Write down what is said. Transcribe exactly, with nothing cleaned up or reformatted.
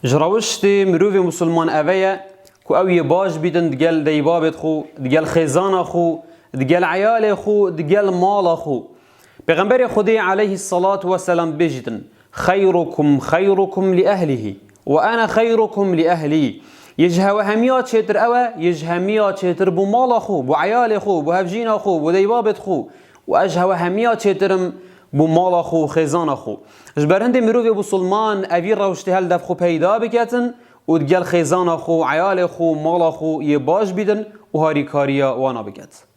Ji rewiştê mirovê musulman eve ye ku ew yê baş bîtin digel deybabêt xwe, digel xêzana xwe, digel eyalê xwe, digel mala xwe. Pêxemberê Xwedê aleyhî selat weselam bêjîtin: "Xeyrukum xeyrukum li ehlihî ve ene xeyrukum li ehlî." Yê ji hewe hemiya çêtir ew e, yê ji hemiya çêtir bo mala xwe, bo eyalê xwe, bo hevjîna xwe, bo deybabêt xwe. Û ez ji hewe hemiya çêtir im bo mala xwe û xêzana xwe. Ji ber hindê mirovê musulman evî rewiştê hel dev xwe peyda biketin û digel xêzana xwe û eyalê xwe û mala xwe yê baş bîtin û harîkariya wana biket.